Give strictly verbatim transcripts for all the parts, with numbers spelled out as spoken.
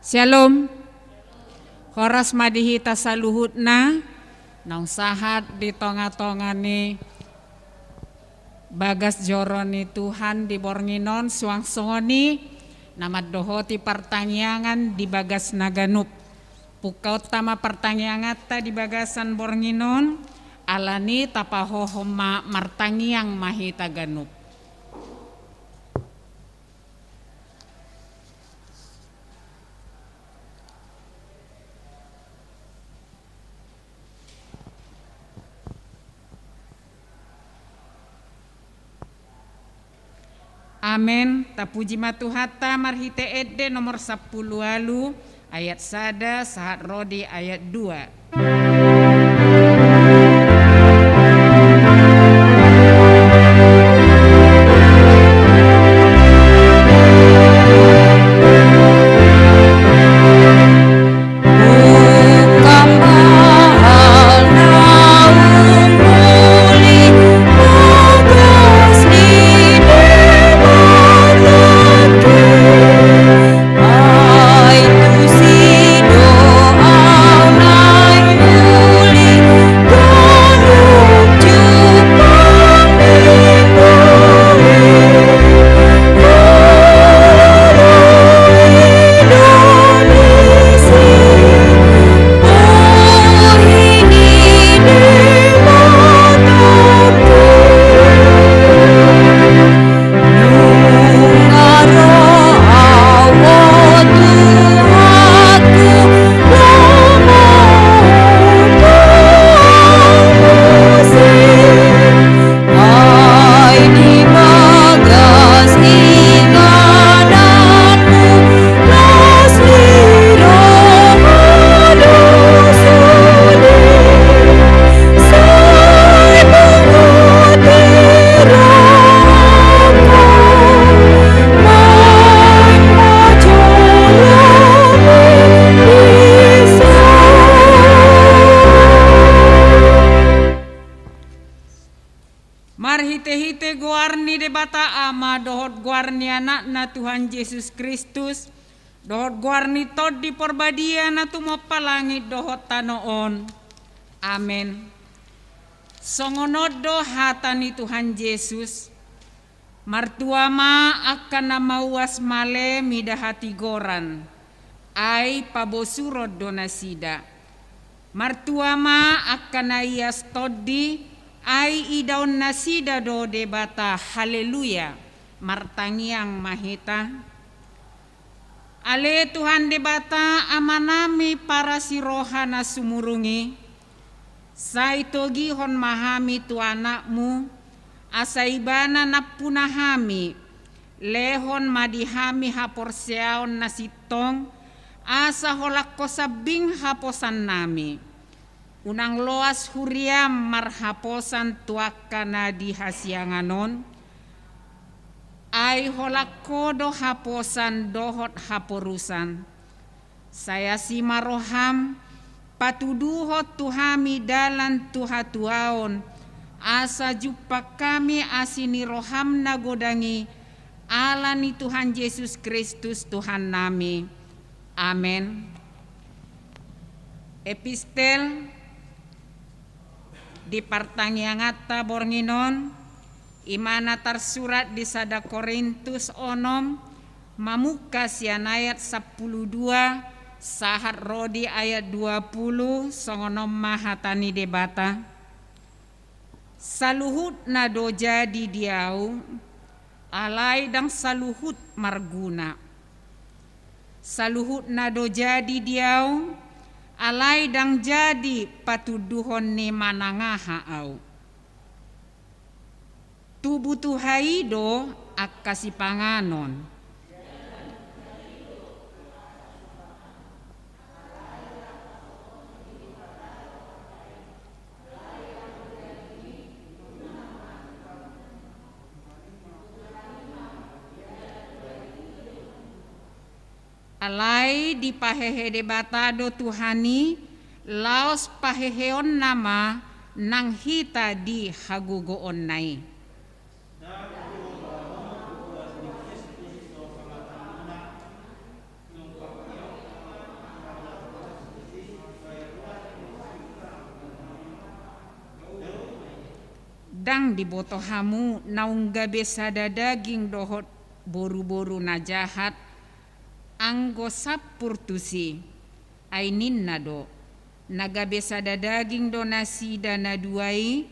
Syalom. Horas ma di hita saluhutna, naung sahat di tonga-tonga ni bagas joro ni Tuhan di borngin on, suang songon i na mandohoti partangiangan di bagasna ganup. Pungkaonta ma partangianganta di bagasan borngin on, alani tapahohom ma martangiang ma hita ganup. Amen. Tapuji ma Tuhanta marhite ende nomor sampulu ualu, ayat sada sahat ro di ayat dua. Marhite-hite goar ni Debata Ama dohot goar ni Anakna Tuhan Jesus Kristus, dohot goar ni Tondi Porbadia na tumompa langit dohot tano on. Amen. Songon on do hata ni Tuhan Jesus: Martua ma angka na mauas male mida hatigoran, ai pabosuron do nasida. Martua ma angka na ias tondi, ai idaon nasida do Debata. Haleluya. Martangiang ma hita. Ale Tuhan Debata, Amanami parasi roha na sumurung i, sai togihon ma hami tu Anakmu, asa Ibana nampuna hami. Lehon ma di hami haporseaon na sintong, asa holan Ho sambing haposannami. Unang loas huriam marhaposan tu angka na di hasiangan on, ai holan Ho do haposan dohot haporusan. Sai asi ma roham, patuduhon tu hami dalan tu hatuaon, asa jumpang hami asi ni roham na godang i, ala ni Tuhan Jesus Kristus Tuhannami. Amen. Epistel di partangianganta borngin on, i ma na tarsurat di sada Korintus onom, mamungka sian ayat sampulu dua sahat ro di ayat dua pulu, songon on ma hata ni Debata. Saluhutna do jadi di ahu, alai ndang saluhut marguna. Saluhutna do jadi di ahu, alai ndang jadi patunduhon ni manang aha ahu. Tu butuha i do angka sipanganon. Alai dipahehe Debata do Tuhan i, laos paheheonna ma nang hita di hagogoonna i. Ndang diboto hamu naung gabe sada daging dohot boruboru na jahat, anggo sampur tusi? Ai ninna do: Na gabe sada daging do nasida na dua i.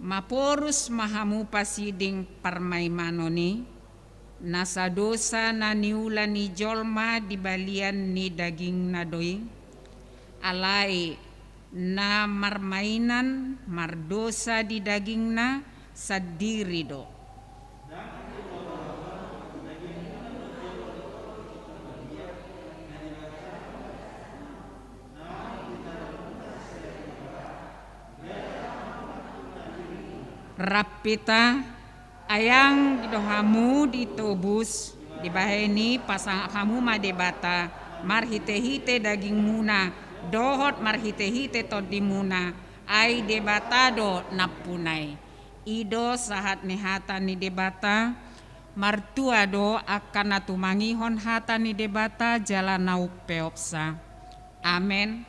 Maporus ma hamu pasiding parmaimanon i. Nasa dosa na niula ni jolma di balian ni dagingna do i. Alai na marmainan mardosa di dagingna sandiri do. Rap hita. Ai anggo hamu ditobus, dibahen i pasangap hamu ma Debata marhitehite dagingmuna dohot marhitehite tondimuna, ai Debata do nampuna i. I do sahat ni hata ni Debata. Martua do angka na tumangihon hata ni Debata jala na umpeopsa. Amen.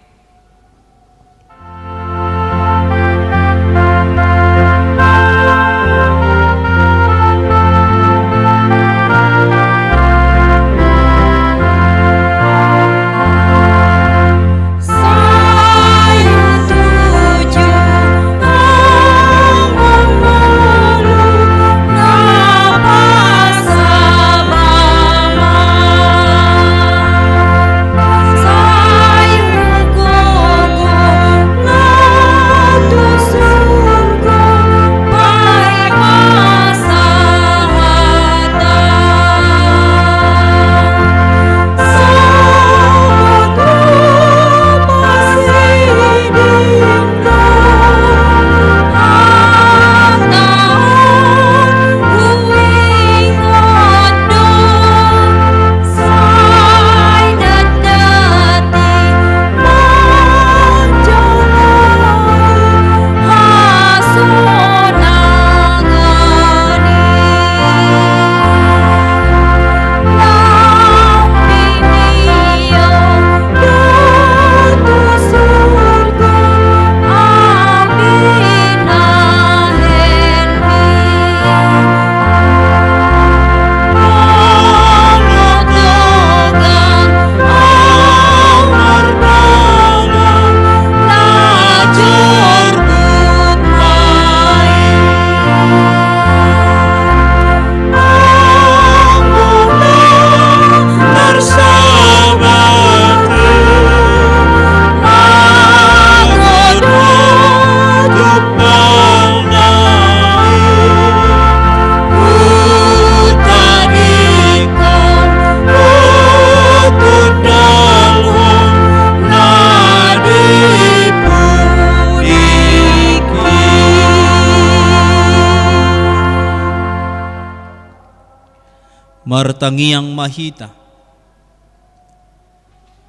Martangiang ma hita.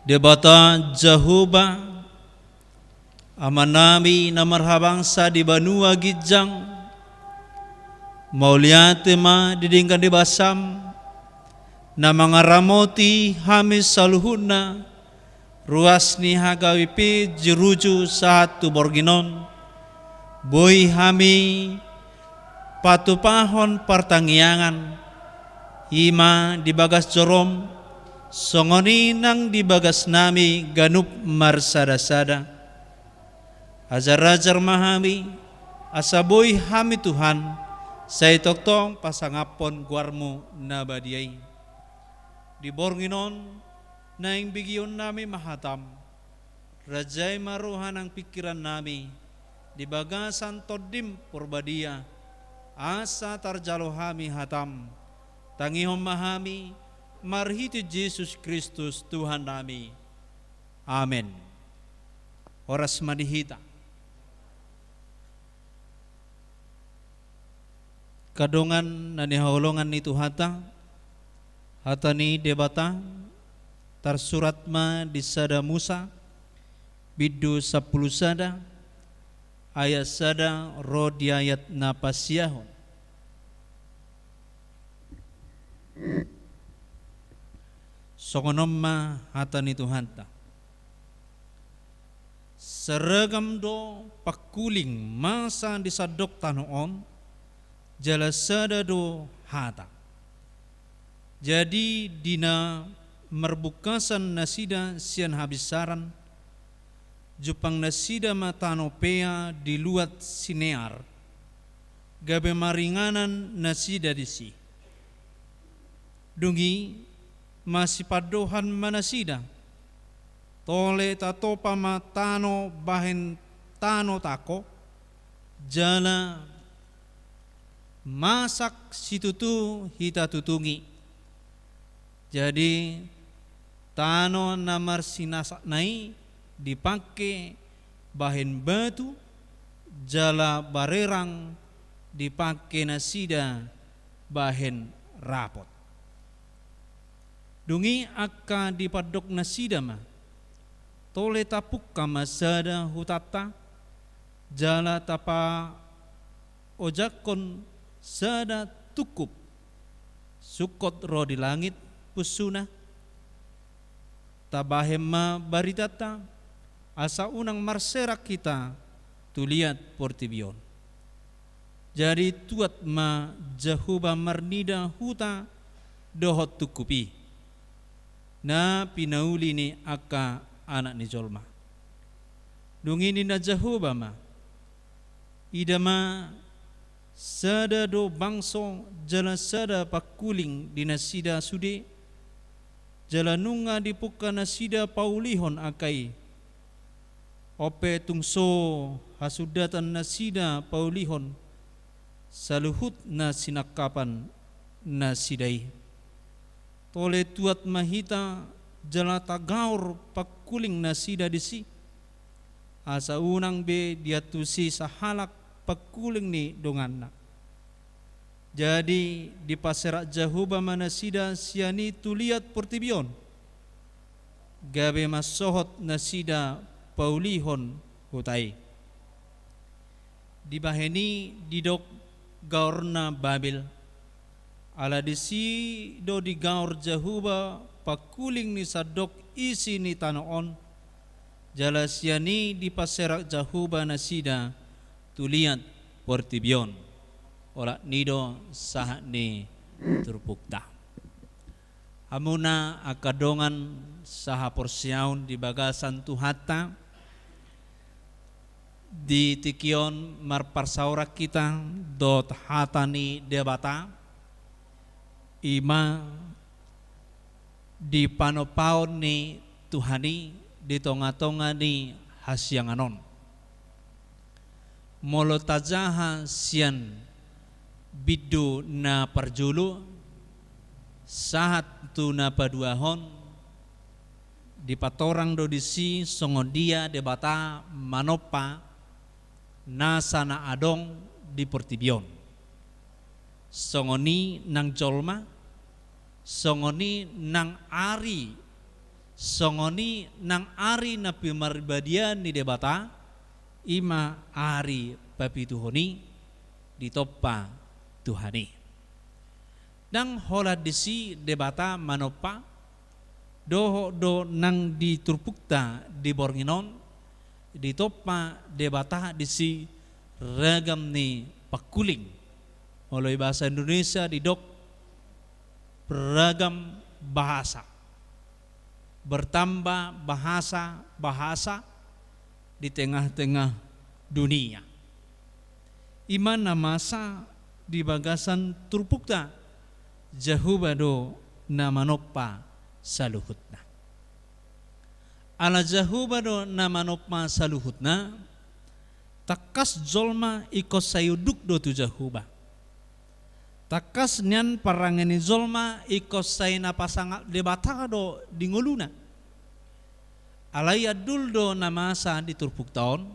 Debata Jahowa, Amanami na marhabangsa di banua ginjang, mauliate ma di denggan ni basam, na mangaramoti hami saluhutna, ruas ni H K B P Jeruju sahat tu borngin on, boi hami patupahon partangiangan, i ma di bagas jorom, songon i nang di bagasnami ganup marsadasada. Ajarajar ma hami, asa boi hami Tuhan, sai tongtong pasangaphon goarmu na badia i. Di borngin on, naeng begeonnami ma hatam, rajai ma roha nang pingkirannami, di bagasan Tondim Porbadia, asa tarjalo hami hatam, tangihon ma hami, marhite Jesus Kristus Tuhannami. Amen. Horas ma di hita. Kadongan na nihaholongan ni Tuhanta, hata ni Debata, tarsurat ma di sada Musa, bindu sampulu sada, ayat sada ro di ayat na pasiahon. Songon on ma hata ni Tuhanta. Seragam do pangkuling masa di sandok tano on, jala sada do hata. Jadi di na marbungkasan nasida sian habinsaran, jumpang nasida ma tano Pea di luat Sinear, gabe maringanan nasida disi. Dung i masipandohan ma nasida, tole tatopa ma tano bahen tano tako, jala masak situtu hita tutung i. Jadi tano na marsinasakna i dipangke bahen batu, jala barerang dipangke nasida bahen rapot. Dung i angka dipandok nasida ma, tole tapungka ma sada hutanta, jala tapaojakkon sada tungkup, sungkot ro di langit punsuna. Tabahen ma baritanta, asa unang marserak hita tu liat portibi on. Jadi tuat ma Jahowa marnida huta dohot tungkup i, na pinauli ni angka anak ni jolma. Dung i ninna Jahowa ma, ida ma, sada do bangso jala sada pangkuling di nasida sude, jala nunga dipungka nasida paulihon angka i. On pe tung so hasundatan nasida paulihon saluhut na sinangkapan nasida i. Tole tuat ma hita jala tagaor pangkuling nasida disi, asa unang be diantusi sahalak pangkuling ni donganna. Jadi dipaserak Jahowa ma nasida sian i tu liat portibi on, gabe mansohot nasida paulihon huta i. Dibahen i didok gaorna Babel. Ala disi do digaor Jahowa pangkuling ni sandok isi ni tano on, jala sian i dipaserak Jahowa nasida tu liat portibi on. Olat ni do sahat ni turpukta. Hamuna angka dongan sahaporseaon di bagasan Tuhanta, di tingki on marparsaoran hita dohot hata ni Debata, i ma di panompaon ni Tuhan i di tongatonga ni hasiangan on. Molo tajaha sian bindu na parjolo sahat tu na paduahon, dipatorang do disi songon dia Debata manompa nasa na adong di portibi on. Songon i nang jolma, songon i nang ari, songon i nang ari na pinaribadian ni Debata, i ma ari papituhon i ditompa Tuhan i. Ndang holan disi Debata manompa, dohot do nang di turpukta di borngin on, ditompa Debata disi ragam ni pangkuling. Molo di bahasa Indonesia didok beragam bahasa. Bertambah bahasa-bahasa di tengah-tengah dunia. I ma na masa di bagasan turpukta, Jahowa do na manompa saluhutna. Ala Jahowa do na manompa saluhutna, tangkas jolma ingkon sai unduk do tu Jahowa. Tangkas nian parange ni jolma ingkon sai na pasangap Debata do di ngoluna. Alai andul do na masa di turpukta on,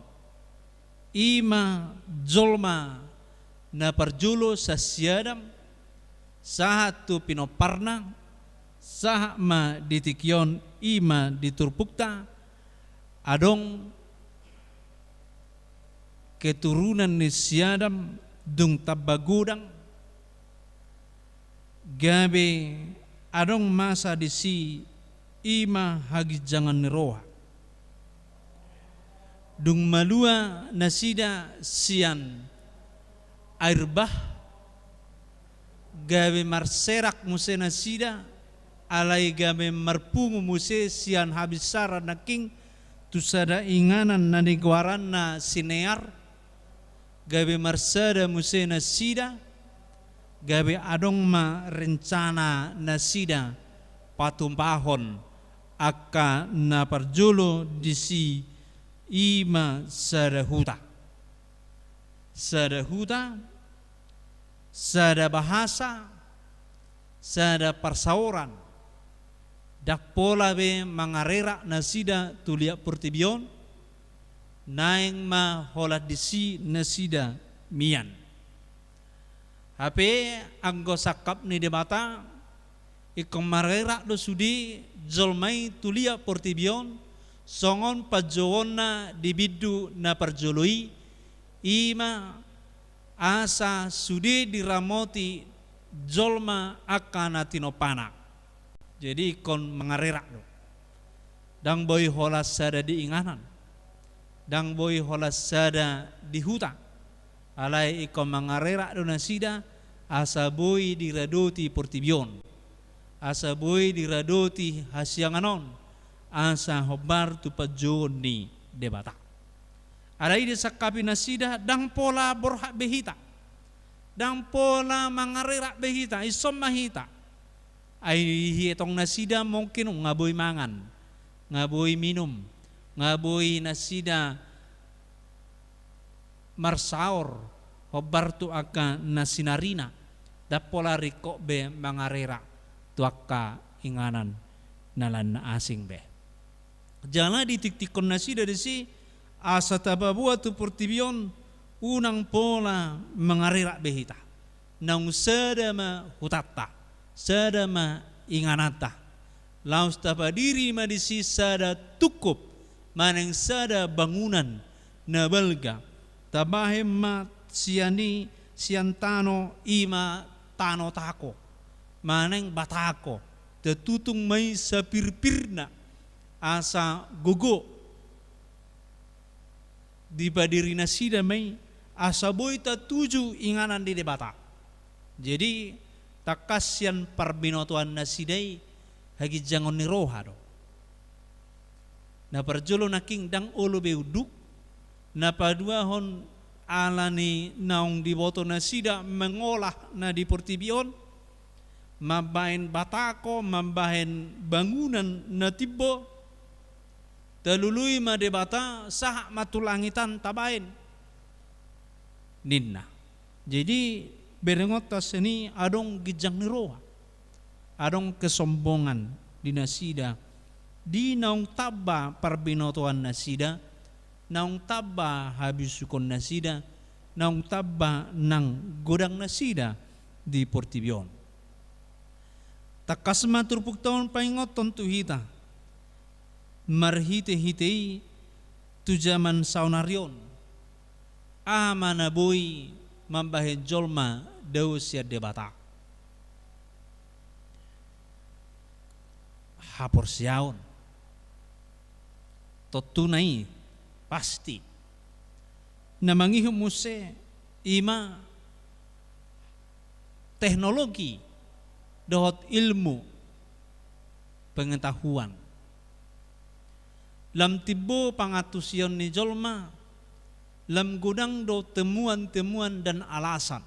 i ma jolma na parjolo sian si Adam, sahat tu pinomparna, sahat ma di tingki on i ma di turpukta, adong keturunan ni si Adam dung tamba godang, gabe adong masa disi i ma haginjangan ni roha. Dung malua nasida sian air bah, gabe marserak muse nasida, alai gabe marpungu muse sian habinsaran nangkin tu sada inganan na nigoaranna Sinear, gabe marsada muse nasida, gabe adong ma rencana nasida patumpahon angka na parjolo disi, i ma sada huta. Sada huta, sada bahasa, sada parsaoran. Ndang pola be mangarerak nasida tu liat portibi on, naeng ma holan disi nasida mian. Hape anggo sangkap ni Debata, ingkon marerak do sude jolma i tu liat portibi on, songon panjouonna di bindu na parjolo i, i ma asa sude diramoti jolma angka na tinompana. Jadi ingkon mangarerak do. Ndang boi holan sada di inganan. Ndang boi holan sada di huta. Alai ingkon mangarerak do nasida, asa boi diradoti portibi on. Asa boi diradoti hasiangan on. Asa hombar tu panjouon ni Debata. Alai disangkapi nasida, ndang pola borhat be hita. Ndang pola mangarerak be hita, dison ma hita. Ai dietong nasida mungkin nga boi mangan, nga boi minum, nga boi nasida marsaor hombar tu angka na sinarina, ndang pola ringkot be mangarerak tu angka inganan na lan na asing be. Jala ditiktikkon nasida disi, asa tapaboa tu portibi on, unang pola mangarerak be hita. Naung sada ma hutanta, sada ma ingananta. Laos tapadiri ma disi sada tungkop, manang sada bangunan na balga. Tabahen ma sian i, sian tano, i ma tano tako, manang batako. Tatutung ma i sapirpirna, asa gogo. Dipadiri nasida ma i, asa boi tatuju inganan ni Debata. Jadi, tangkas sian parbinotoan nasida i, haginjangon ni roha do. Na parjolo nangkin ndang olo be unduk, na paduahon ala ni naung diboto nasida mangolah na di portibi on, mambahen batako, mambahen bangunan na timbo, talului ma Debata, sahat ma tu langitan tabahen, ninna. Jadi, berengonta sian i adong ginjang ni roha, adong kesombongan di nasida, di naung tamba parbinotoan nasida, naung tamba habisuhon nasida, naung tamba nang godang nasida di portibi on. Tangkas ma turpukta on paingothon tu hita, marhitehite i tu jaman saonari on, aha ma na boi mambahen jolma dao sian Debata? Haporseaon. Tontuna i, pasti. Na mangihut muse, i ma teknologi dohot ilmu pengetahuan. Lam timbo pangantusion ni jolma, lam godang do temuan-temuan dan alasan.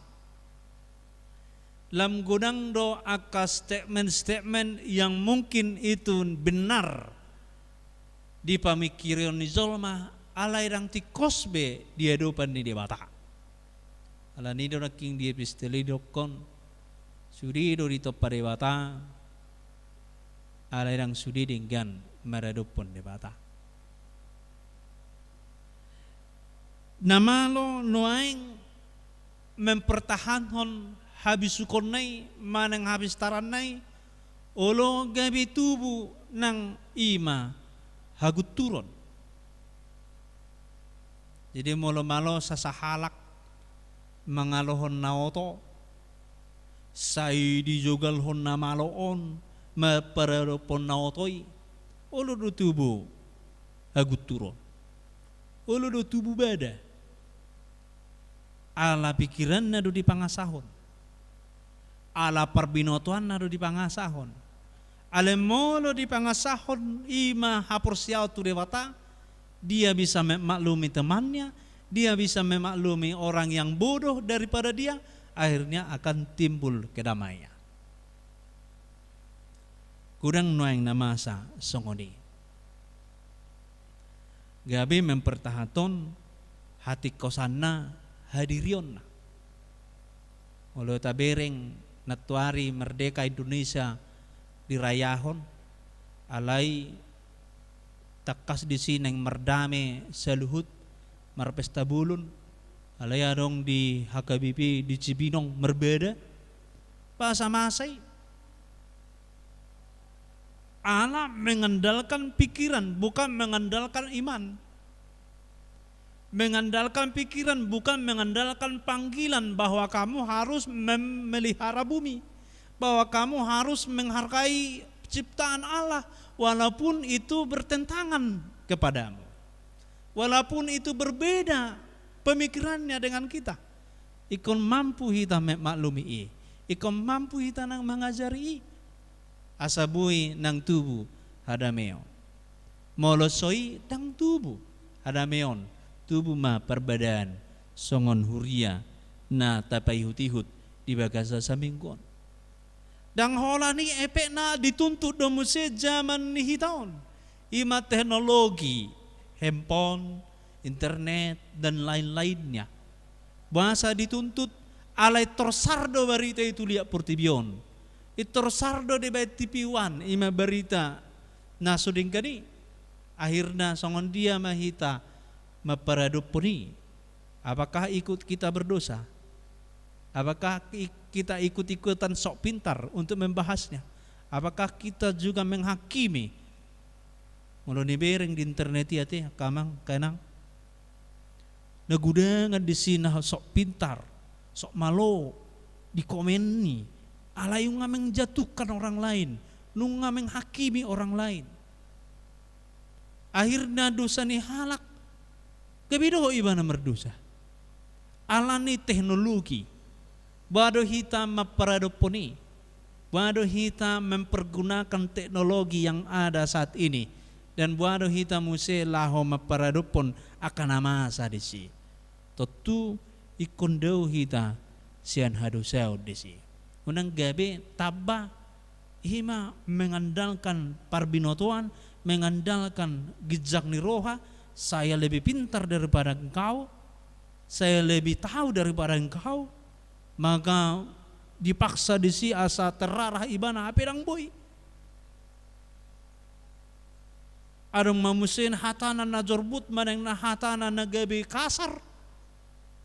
Lam godang do angka statement-statement yang mungkin itu benar di pamingkirion ni jolma, alai ndang tingkos be di adopan ni Debata. Alani do nangkin di epistol i didokkon, sude do ditompa Debata, alai ndang sude denggan maradophon Debata. Na malo nuaeng mempertahankon habisuhonna i manang habistaranna i, olo gabe tubu nang i ma hagunturon. Jadi molo malo sasahalak mangalohon na oto, sai dijogalhon na malo on, maparadophon na oto i, Olo do tubu hagunturon. Olo do tubu bada. Ala pikiranna do dipangasahon. Ala parbinotoanna do dipangasahon. Alai molo dipangasahon i ma haporseaon tu Debata, dia bisa memaklumi temannya, dia bisa memaklumi orang yang bodoh daripada dia, akhirnya akan timbul kedamaian. Godang nuaeng na masa songon i. Gabe mempertahanhon hatingkosanna, hadirionna. Molo tabereng nantoari merdeka Indonesia dirayahon, alai tangkas disi naeng mardame saluhut, marpesta bolon, alai adong di H K B P di Cibinong marbada. Boasa masa i? Ala mengandalkan pikiran, bukan mengandalkan iman. Mengandalkan pikiran, bukan mengandalkan panggilan bahwa kamu harus memelihara bumi, bahwa kamu harus menghargai ciptaan Allah, walaupun itu bertentangan kepadamu, walaupun itu berbeda pemikirannya dengan kita. Ingkon mampu hita memaklumi i, ingkon mampu hita nang mangajari i, asa boi nang tubu hadameon. Molo so i, ndang tubu hadameon, tubu ma parbadaan songon huria na tapaihut-ihut di bagasan saminggu on. Ndang holan i, efekna dituntut do muse jaman ni hita on. I ma teknologi, handphone, internet, dan lain-lainnya. Boasa dituntut? Alai torsar do barita i tu liat portibi on. I torsar do dibaen T V One, i ma barita na so denggan i. Akhirna songon dia ma hita mamparadophon i? Apakah ikut kita berdosa? Apakah i-, kita ikut-ikutan sok pintar untuk membahasnya? Apakah kita juga menghakimi? Molo nibereng di internet i ate, angka amang, angka inang, na gudangan disi na sok pintar, sok malo di komen i, alai nunga menjatuhkan orang lain, nunga menghakimi orang lain. Akhirna dosa ni halak gabe dohot ibana mardosa. Alani teknologi, boha do hita mamparadophon i? Boha do hita mempergunakan teknologi yang ada saat ini? Dan boha do hita muse laho mamparadophon angka na masa disi? Tontu ingkon dao hita sian hadosaon disi. Unang gabe tamba i ma mengandalkan parbinotoan, mengandalkan ginjang ni roha, saya lebih pintar daripada engkau, saya lebih tahu daripada engkau, maka dipaksa disi asa terarah ibana, hape ndang boi. Adong ma muse hatana na jorbut manang na hatana na gabe kasar.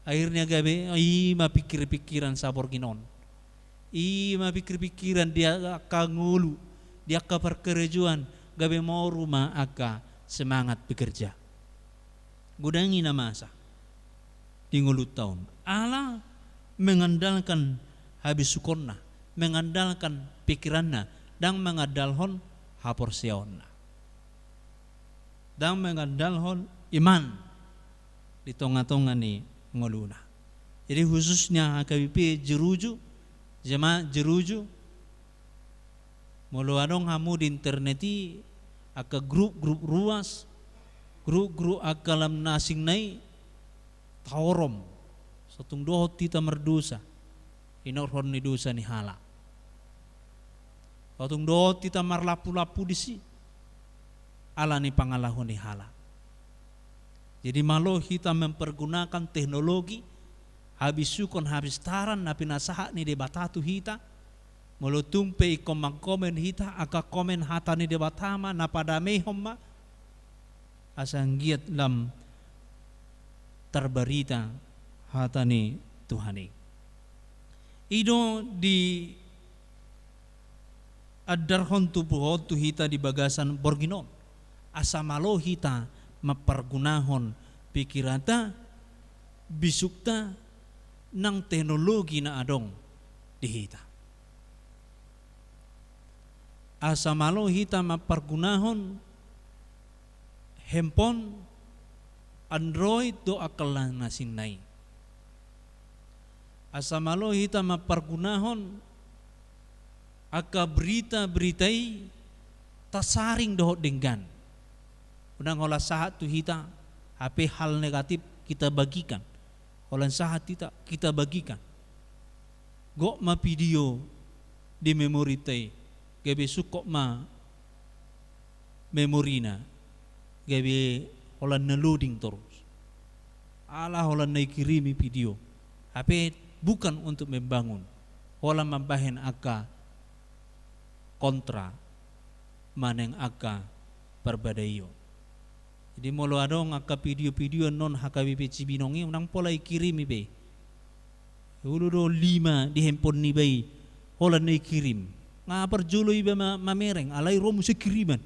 Akhirna gabe i ma pikir-pikiran saborngin on. I ma pikir-pikiran di angka ngolu, di angka parkarejoan, gabe moru ma angka semangat bekerja. Godang i na masa di ngolunta on. Ala mengandalkan habisukonna, mengandalkan pikiranna, ndang mangandalhon haporseaonna, ndang mangandalhon iman di tonga-tonga ni ngoluna. Jadi khususnya H K B P Jeruju, jemaat Jeruju, molo adong hamu di internet i, angka grup-grup ruas, grup-grup angka lam na asing na i, taorom. So tung dohot hita mardosa hinorhon ni dosa ni halak. So tung dohot hita marlampu-lampu disi ala ni pangalaho ni halak. Jadi malo hita mempergunakan teknologi, habisukon, hapistaran na pinasahat ni Debata tu hita. Molo tung pe ingkon mangkomen hita, angka komen hata ni Debata ma na padameihon ma, asa anggiat lam tarbarita hata ni Tuhan i. I do diandarhon tubuhon tu hita di bagasan borngin on, asa malo hita mampargunahon pikiranta, bisukta, nang teknologi na adong di hita. Asa malo hita mampargunahon Handphone Android do angka na asingna i. Asa malo hita mampargunahon angka berita-berita i tasaring dohot denggan. Unang holan sahat tu hita, hape hal negatif kita bagikan. Holan sahat hita, kita bagikan. Gok ma video di memorita i, gabe sungkot ma memorina, gabe holan na loading torus. Ala holan na dikirimi video. Hape bukan untuk membangun. Holan mambahen angka kontra manang angka parbadaion. Jadi molo adong angka video-video annon H K B P Cibinong i, unang pola dikirimi be. Olo do lima di handphone niba i, holan na dikirim. Nga parjolo iba ma-, mamereng, alai ro muse kiriman.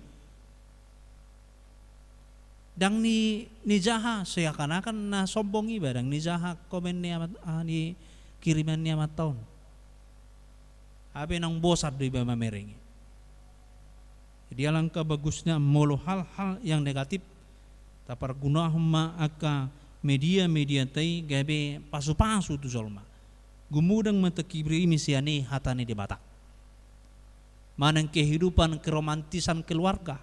Ndang ni, nijaha, seakan-akan na sombong iba, ndang nijaha komen ni amat, ah, ni kiriman ni amanta on. Hape naung bosan do iba mamereng i. Jadi alangka bagusna molo hal-hal yang negatif, tapargunahon ma angka media-medianta i gabe pasu-pasu tu jolma. Gumodang ma takirimi sian i hata ni Debata. Manang kehidupan keromantisan keluarga.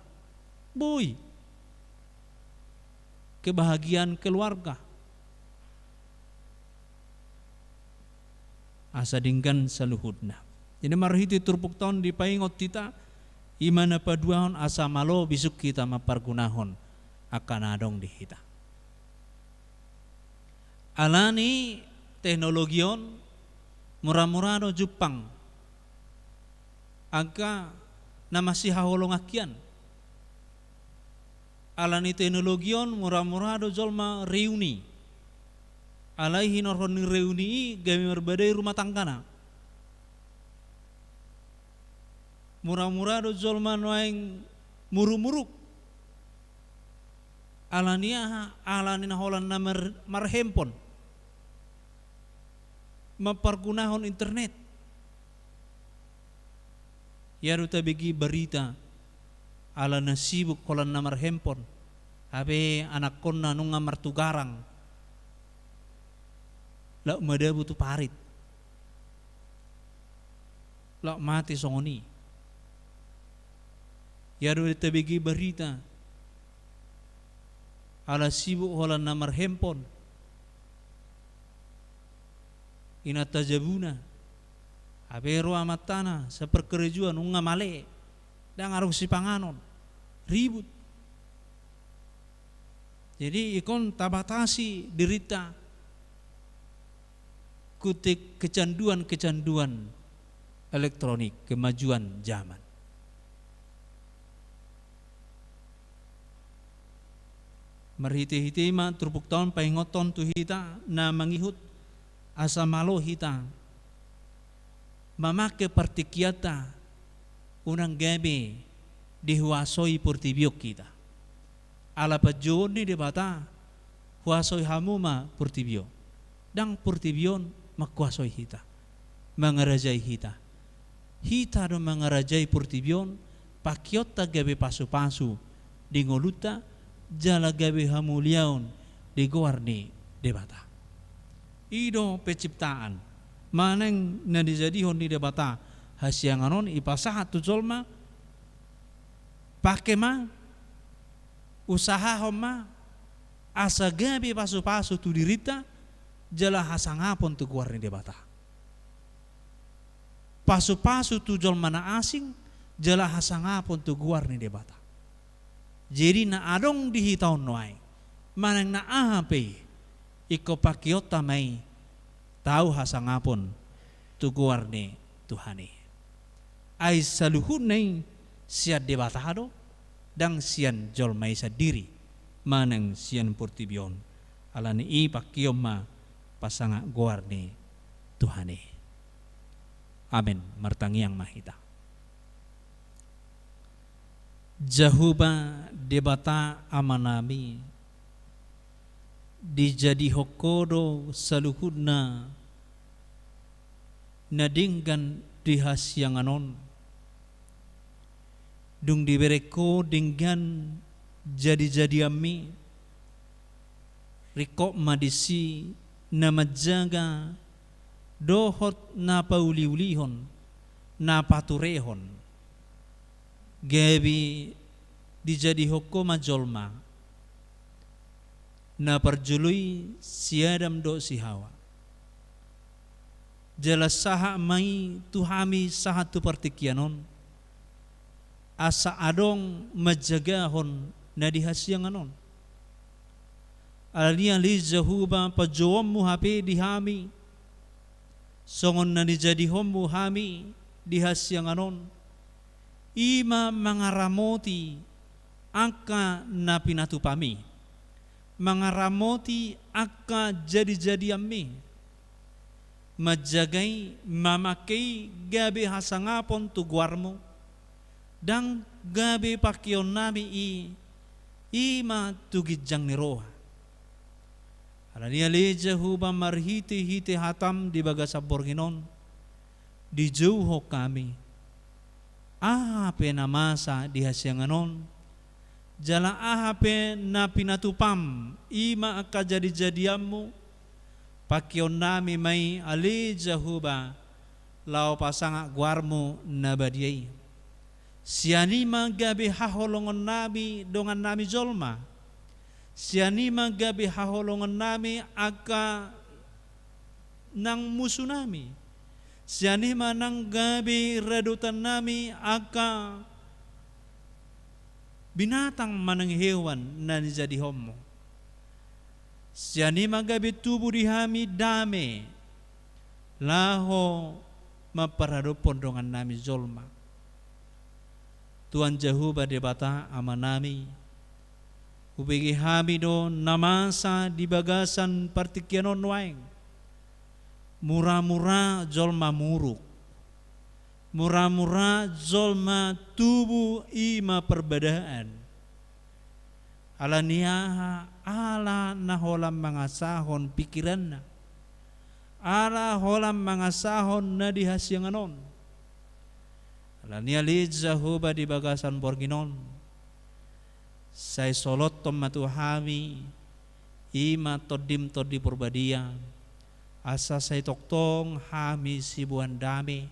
Boi. Kebahagiaan keluarga. Asa denggan saluhutna. Jadi marhite turpukta on dipaingot hita, i ma na paduahon asa malo bisuk hita mampargunahon angka na adong di hita. Alani teknologi on mura-mura do jumpang angka na masihaholongan hian. Alani teknologi on mura-mura do jolma reuni. Alai hinorhon ni reuni i gabe marbadai rumah tanggana. Mura-mura do jolma nuaeng muruk-muruk. Alani aha? Alani na holan na mar-, marhandphone. Mampargunahon internet. Ia do tabege barita, ala na sibuk holan na marhandphone, hape anakkonna nunga martugarang, laho madabu tu parit, laho mate songon i. Ia do tabege barita, ala sibuk holan na marhandphone inanta jabuna, hape ro amantana, saparkarejoan, nunga male, ndang adong sipanganon, ribut. Jadi ingkon tabatasi dirinta, kutik kecanduan-kecanduan elektronik, kemajuan zaman. Marhite-hite i ma turpukta on paingothon tu hita na mangihut, asa malo hita mamake partingkianta, unang gabe dihuasoi portibi on hita. Ala panjouon ni Debata, huasoi hamu ma portibi on. Ndang portibi on manghuasoi hita, mangarajai hita. Hita do mangarajai portibi on, pangkeonta gabe pasu-pasu di ngolunta, jala gabe hamuliaon di goar ni Debata. I do penciptaan, manang na dijadihon ni Debata hasiangan on, ipasahat tu jolma, pake ma, usahahon ma, asa gabe pasu-pasu tu dirinta, jala hasangapon tu goar ni Debata. Pasu-pasu tu jolma na asing, jala hasangapon tu goar ni Debata. Jadi na adong di hita on nuaeng, manang na aha pe i, ingkon pangkeonta ma i, tau hasangapon tu goar ni Tuhan i. Ai saluhutna i sian Debata do, ndang sian jolma i sandiri, manang sian portibi on. Alani i pangkeon ma pasangap goar ni Tuhan i. Amen. Martangiang ma hita. Jahowa Debata Amanami, dijadihon Ho do saluhutna na denggan di hasiangan on. Dung dibereng Ho denggan jadi-jadianmi, ringkot ma disi na manjaga dohot na pauliulihon, na paturehon. Gabe dijadihon Ho ma jolma na parjolo i si Adam dohot si Hawa. Jala sahat ma i tu hami sahat tu partingkian on, asa adong manjagahon na di hasiangan on. Alani i ale Jahowa, pajouonmu hape di hami, songon na nijadihonmu hami di hasiangan on, i ma mangaramoti angka na pinatupami, mangaramoti angka jadi-jadianmi, manjaga i, mamangke i gabe hasangapon tu goarmu, ndang gabe pangkeonnami i, i ma tu ginjang ni roha. Alani i ale Jahowa, marhite-hite hatam di bagasan borngin on, dijouhon hami aha pe na masa di hasiangan on, jala aha pe na pinatupam, i ma angka jadi-jadianmu, pangkeonnami ma i ale Jahowa, laho pasangap goarmu na badia i. Sian i ma gabe haholongonnami dongannami jolma. Sian i ma gabe haholongonnami angka nang musunami. Sian i ma nang gabe radotannami angka binatang manang hewan na nijadihonmu. Sian i ma gabe tubu di hami dame, laho mamparadophon dongannami jolma. Tuhan Jahowa Debata Amanami, hubege hami do na masa di bagasan partingkian on nuaeng. Mura-mura jolma muruk. Mura-mura jolma tubu i ma parbadaan. Alani aha? Ala na holan mangasahon pingkiranna. Ala holan mangasahon na di hasiangan on. Alani i ale Jahowa di bagasan borngin on, sai solothon ma tu hami, i ma Tondim Tondi Porbadia, asa sai tongtong hami siboan dame,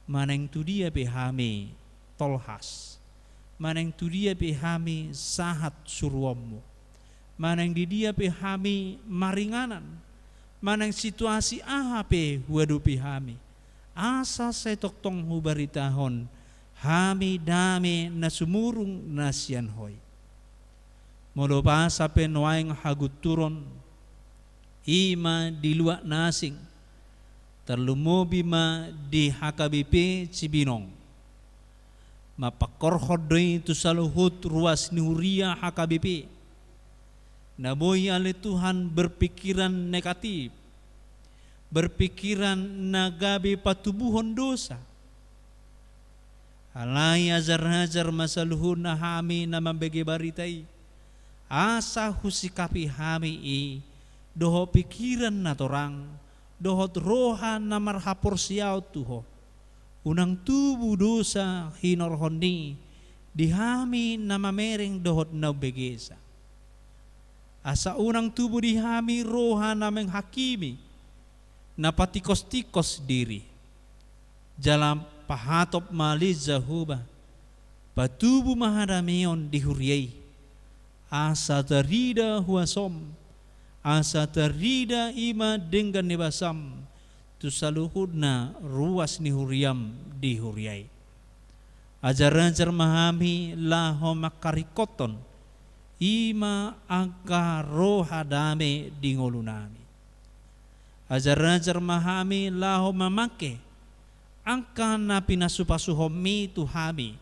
manang tu dia pe hami tolhas, manang tu dia pe hami sahat suruonmu, manang di dia pe hami maringanan, manang situasi aha pe huadopi hami, asa sai tongtong hubaritahon hami dame na sumurung na sian Ho i. Molo basa pe nuaeng hagunturon, i ma di luat na asing, tarlumobi ma di H K B P Cibinong. Mapangkorhon do i tu saluhut ruas ni huria H K B P, na boi ale Tuhan berpikiran negatif, berpikiran na gabe patubuhon dosa. Alai ajar-ajar ma saluhutna hami na mambege barita i, asa husikapi hami i dohot pingkiran na torang, dohot roha na marhaporseaon tu Ho. Unang tubu dosa hinorhon i di hami na mamereng dohot na umbegesa. Asa unang tubu di hami roha na menghakimi, na patikos-tikos diri. Jala pahatop ma ale Jahowa, patubu ma hadameon di huria i, asa tarida huasom, asa tarida i ma denggan ni basam tu saluhutna ruas ni huriam di huria i. Ajar-ajar ma hami laho mangkaringkothon i ma angka roha dame di ngolunami. Ajar-ajar ma hami laho mamangke angka na pinasu-pasuhonmi tu hami,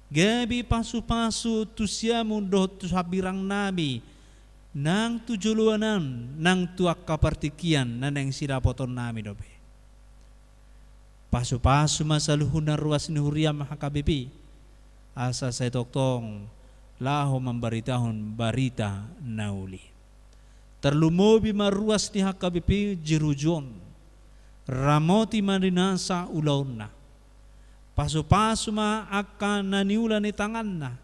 gabe pasu-pasu tu siamun dohot tu hambirangnami, nang tu joloan an, nang tu angka partingkian na naeng sidapotonnami dope. Pasu-pasu ma saluhutna ruas ni huriam H K B P, asa sai tongtong laho mambaritahon barita na uli. Tarlumobi ma ruas ni H K B P Jeruju on, ramoti ma di nasa ulaonna. Pasu-pasu ma angka na niula ni tanganna.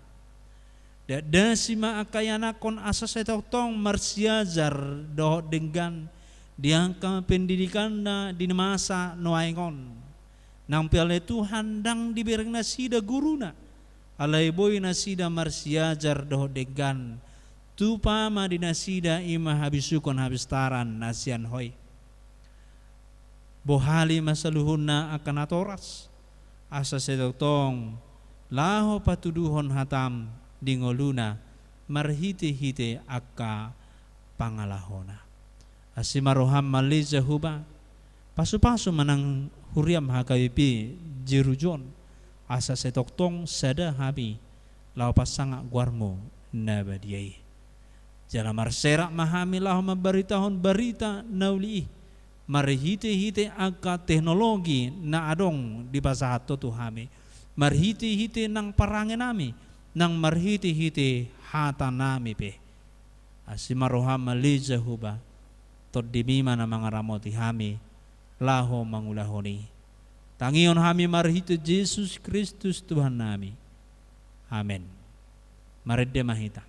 Dakdasi ma angka ianakhon asa sai tongtong marsiajar dohot denggan di angka pendidikanna di masa nuaeng on. Nang pe ale Tuhan ndang dibereng nasida guruna, alai boi nasida marsiajar dohot denggan. Tupa ma di nasida i ma habisuhon habistaran na sian Ho i. Bohali ma saluhutna angka natoras, asa sai tongtong laho patuduhon hataM di ngoluna marhitehite angka pangalahona. Asi ma rohaM ale Jahowa, pasupasu ma nang huriaM H K B P Jerujon, asa sai tongtong sada hami laho pasangap goarMu na badia i. Jala marserak ma hami laho mambaritahon barita na uli i, marhitehite angka teknologi na adong dipasahat Ho tu hami, marhitehite nang parangenami, nang marhitehite hatanami pe. Asi ma rohaM ale Jahowa, TondiMi ma na mangaramoti hami laho mangulahon i. Tangihon hami marhite Jesus Kristus Tuhannami. Amen. Marende ma hita.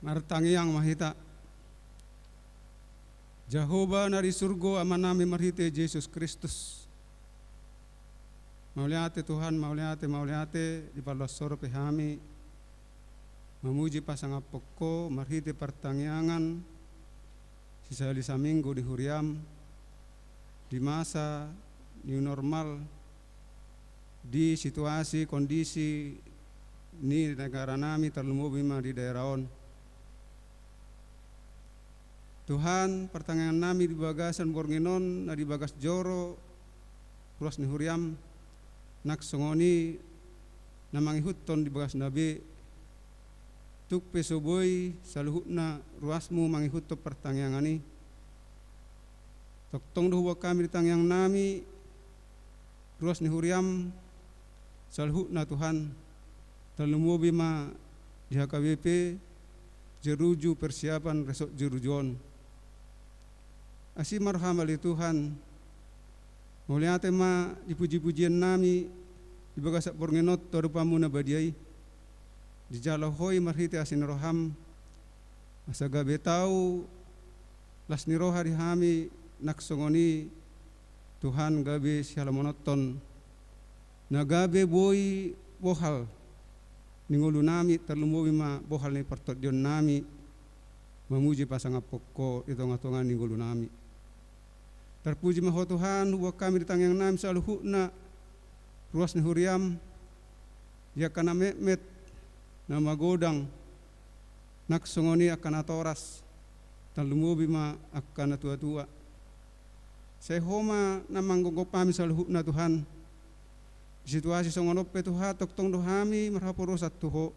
Martangiang ma hita. Jahowa na di surgo, Amanami marhite Jesus Kristus. Mauliate Tuhan, mauliate, mauliate, dipaloas Ho dope hami mamuji pasangaphon Ho marhite partangiangan sisahali saminggu di huriaM, di masa new normal, di situasi kondisi ni negara nami, tarlumobi ma di daerah on. Tuhan, partangiangan nami di bagasan borngin on, na di bagas joro, ruas ni huriaM, nang songon i na mangihuthon di bagasna be, tung pe so boi saluhutna ruasMu mangihuthon partangiangan i. Tongtong do huboan hami di tangiang nami ruas ni huriam saluhutna Tuhan, tarlumobi ma di H K B P Jeruju, persiapan resort Jeruju on. Asi ma roham ale Tuhan, mauliate ma di puji-pujian nami di bagasan borngin on tu adopanmu na badia i. Dijalo Ho i marhite asi ni roham, asa gabe tau las ni roha di hami, nang songon i Tuhan gabe sihalamononhon na gabe boi bohal ni ngolu nami, tarlumobi ma bohal ni partondion nami mamuji pasangaphon Ho di tonga-tonga ni ngolu nami. Tarpuji ma Ho Tuhan, huboan hami di tangiang nami saluhutna ruas ni huriam, di angka na metmet, na magodang, nang songon i angka natoras, tarlumobi ma angka natua-tua. Sai Ho ma na manggophop hami saluhutna Tuhan. Di situasi songon on pe Tuhan, tongtong do hami marhaporusan tu Ho.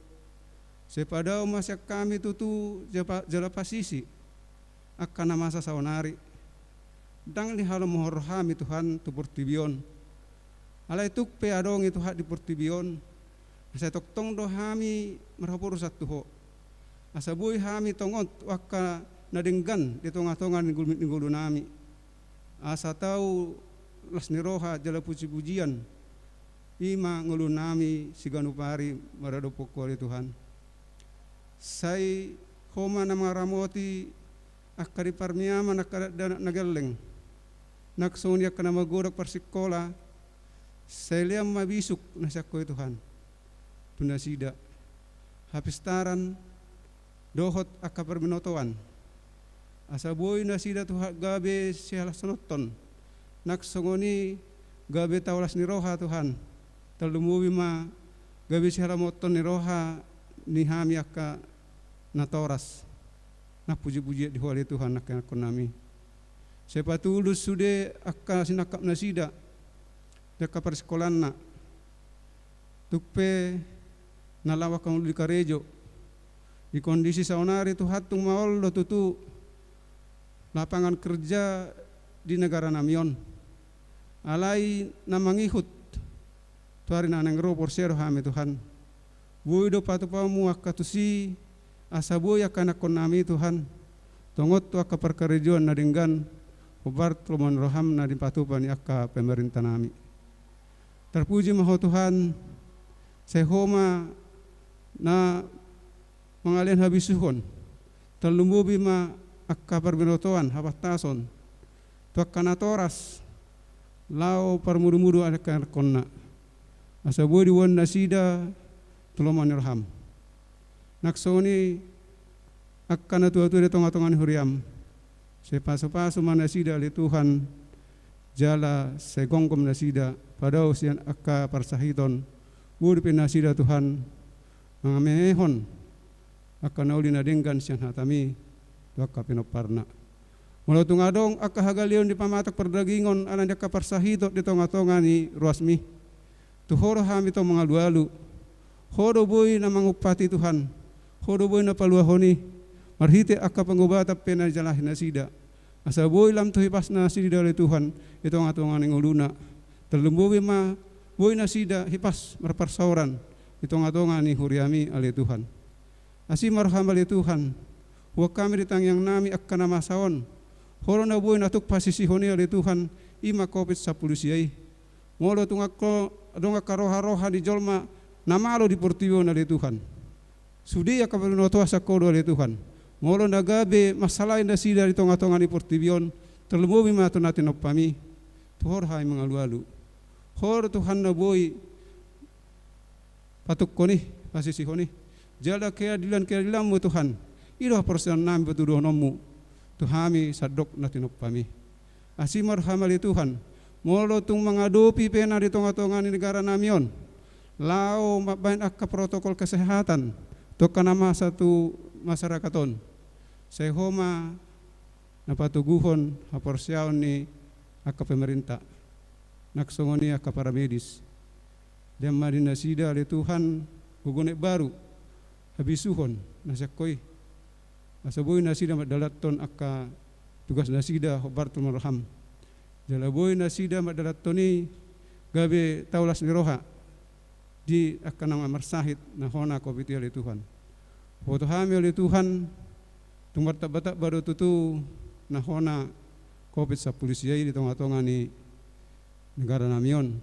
Sai padao ma sian hami tutu japa-, jala pasisi angka na masa saonari. Ndang dihalomohon rohami Tuhan tu portibi on. Alai tung pe adong i Tuhan di portibi on, asa tongtong do hami marhaporusan tu Ho. Asa boi hami tongon tu angka na denggan di tonga-tonga ni ngolu, ni ngolu nami. Asa tau las ni roha jala puji-pujian i ma ngolu nami siganup ari maradophon Ho ale Tuhan. Sai Ho ma na mangaramoti angka di parmiaman, angka dakdanak na gelleng, nang songon i angka na magodang parsingkola. Sai lean ma bisuk na sian Ho i Tuhan tu nasida, hapistaran dohot angka parbinotoan. Asa boi nasida Tuhan gabe sihalashononhon, nang songon i gabe tau las ni roha Tuhan. Tarlumobi ma gabe sihalamononhon ni roha ni hami angka natoras. Nang puji-pujian di Ho ale Tuhan nang ianakkon nami. Sai patulus sude angka sinangkap nasida di angka parsingkolanna. Tung pe na laho angka ngolu di karejo. Di kondisi saonari Tuhan tung maol do tutu lapangan kerja di negara nami on. Alai na mangihut tu ari na naeng ro porsea do hami Tuhan. Boi do patupaonmu angka tusi, asa boi angka ianakkon nami Tuhan tongon tu angka parkarejoan na denggan, hombar tu lomo ni roham na dipatupa ni angka pemerintah nami. Tarpuji ma Ho Tuhan, sai Ho ma na mangalehon habisuhon, tarlumobi ma angka parbinotoan, hapantason tu angka natoras laho parmudu-mudu angka ianakkonna. Asa boi diboan nasida tu lomo ni roham. Nang songon i angka natua-tua di tonga-tonga ni huriam. Sai pasu-pasu ma nasida ale Tuhan, jala sai gomgom nasida, padao sian angka parsahiton, boi dope nasida Tuhan mangamehehon angka na uli na denggan sian hatami tu angka pinomparna. Molo tung adong angka hagaleon di pamatok pardagingon ala ni angka parsahiton di tonga-tonga ni ruasmi, tu Ho do hami tong mangalu-alu. Ho do boi na mangumpati Tuhan. Ho do boi na paluahon i. Marhite angka pangubatan pe na dijalahi nasida, asa boi lam tu hipas nasida ale Tuhan di tonga-tonga ni ngoluna. Tarlumobi ma boi nasida hipas marparsaoran di tonga-tonga ni huriami ale Tuhan. Asi ma roham ale Tuhan, huboan hami di tangiang nami angka na masa on. Ho do na boi na tuk pasisihon i ale Tuhan, i ma Covid sampulu sia i. Molo tung angka, adong angka roha-roha ni jolma na malo di portibi on ale Tuhan, sude angka parbinotoan sian Ho do ale Tuhan. Molo na gabe mansalahi nasida di tonga-tonga ni portibi on, tarlumobi ma tu na tinompami. Tu Ho do hami mangalu-alu. Ho do Tuhan na boi patukkon i, pasisihon i. Jala keadilan-keadilanmu Tuhan, i do haporseaon nami patuduhononmu tu hami sandok na tinompami. Asi ma roham ale Tuhan, molo tung mangadopi pe na di tonga-tonga ni negara nami on laho mambahen angka protokol kesehatan tu angka na masa tu masyarakat on, sai Ho ma na patoguhon haporseaon ni angka pemerintah, nang songon i angka paramedis. Lean ma di nasida ale Tuhan gogo na imbaru, habisuhon na sian Ho i, asa boi nasida mandalanhon angka tugas nasida hombar tu lomo ni roham. Jala boi nasida mandalanhon i gabe tau las ni roha di angka na marsahit na hona covid i ale Tuhan. Huboto hami ale Tuhan, tung martambatamba do tutu na hona covid sampulu sia i di tongatonga ni negara nami on.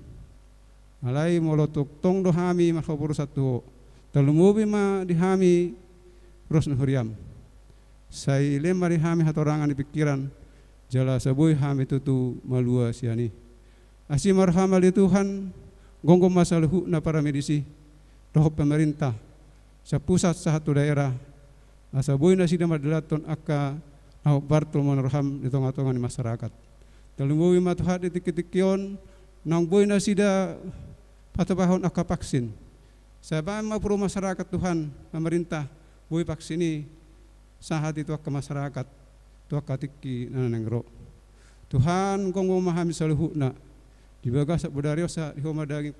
Alai molo tongtong do hami marhaporusan tu Ho, tarlumobi ma di hami ruas ni huriaM. Sai lean ma di hami hatorangan ni pingkiran, jala asa boi hami tutu malua sian i. Asi ma rohaM ale Tuhan, gomgom ma saluhutna paramedis i, dohot pemerintah, sian pusat sahat tu daerah, asa boi nasida mandalanhon angka na hombar tu lomo ni rohaM di tongatonga ni masyarakat. Tarlumobi ma Tuhan di tingkitingki on, naung boi nasida patupahon angka vaksin. Sai bahen ma puru masyarakat Tuhan, pemerintah, boi vaksin i sahat i tu angka masyarakat, tu angka tingki na naeng ro. Tuhan, gomgom ma hami saluhutna, di bagasan bodari on sahat di Ho ma daging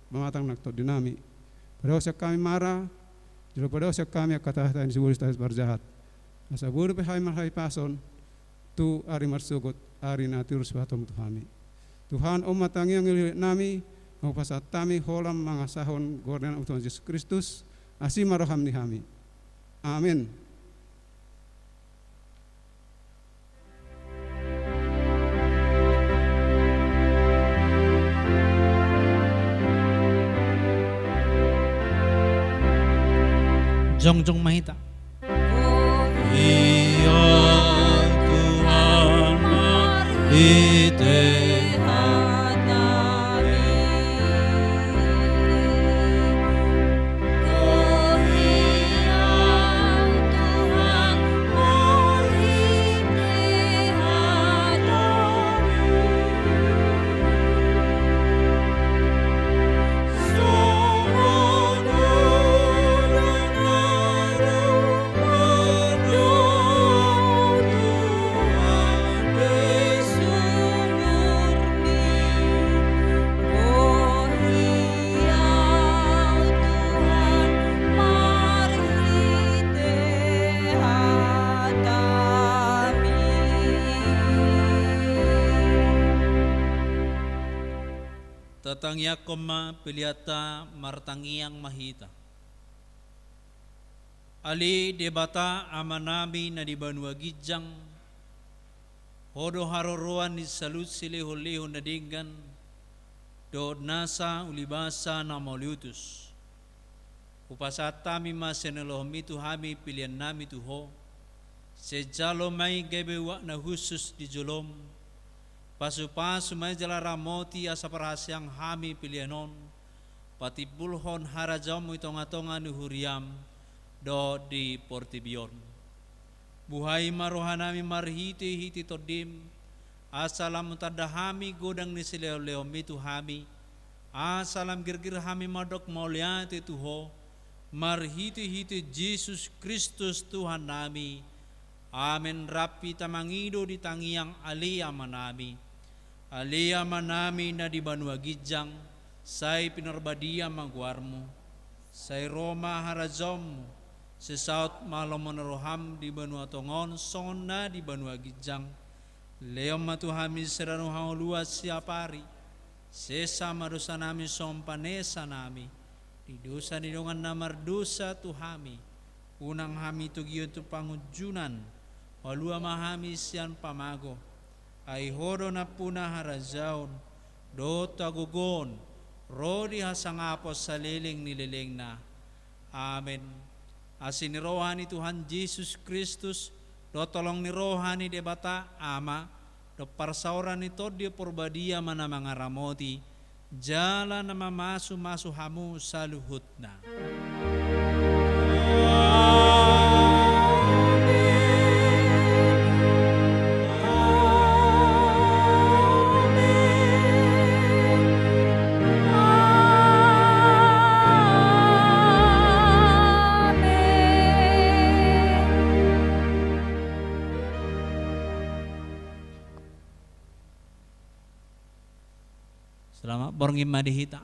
pamatang nang tondi nami. Padaoshon hami mara, jala padaoshon hami angka tahi-tahi ni sibolis, tahi parjahat. Asa boi dope hami marhahipason, tu ari marsogot, ari na tinggal sipasahaton tu hami. Tuhan, on ma tangiang ni leleng nami, naung hupasahat hami holan mangasahon goar ni Anakmu Tuhan Jesus Kristus, asi ma rohaM di hami. Amen. Jongjong ma hita. Ia Tuhan marhite hataMi. Ia Tuhan marhite hataMi. Tatangiangkon ma peleanta, martangiang ma hita. Ale Debata Amanami na di banua ginjang, Ho do haroroan ni saluhut silehonlehon na denggan, dohot nasa ulibasa na mauliutus. Hupasahat hami ma sian ni rohaMi tu hami peleannami tu Ho, sai jalo ma i gabe uap na hushus di joloM, pasupasu ma i jala ramoti asa parhaseang hami pelean on, patimbulhon harajaonMu di tongatonga ni huriaM, dohot di portibi on. Buhai ma rohanami marhitehite TondiM, asa lam tanda hami godang ni silehonlehonMi tu hami, asa lam girgir hami mandok mauliate tu Ho, marhitehite Jesus Kristus Tuhannami. Amen. Rap hita mangido di tangiang Ale Amanami. Ale Amanami na di banua ginjang, sai pinarbadia ma goarMu. Sai ro ma harajaonMu, sai saut ma lomo ni rohaM di banua tonga on songon na di banua ginjang. Lehon ma tu hami sadari on hangoluan siapari. Sesa ma dosanami songon panesanami di dosa ni dongan na mardosa tu hami. Unang hami togihon tu pangunjunan, palua ma hami sian pamago. Ai Ho do nampuna harajaon, dohot hagogoon, ro di hasangapon saleleng ni lelengna. Amen. Asi ni roha ni Tuhan Jesus Kristus, dohot holong ni roha ni Debata Ama, dohot parsaoran ni Tondi Porbadia ma na mangaramoti, jala na mamasumasu hamu saluhutna. Selamat borngin ma di hita.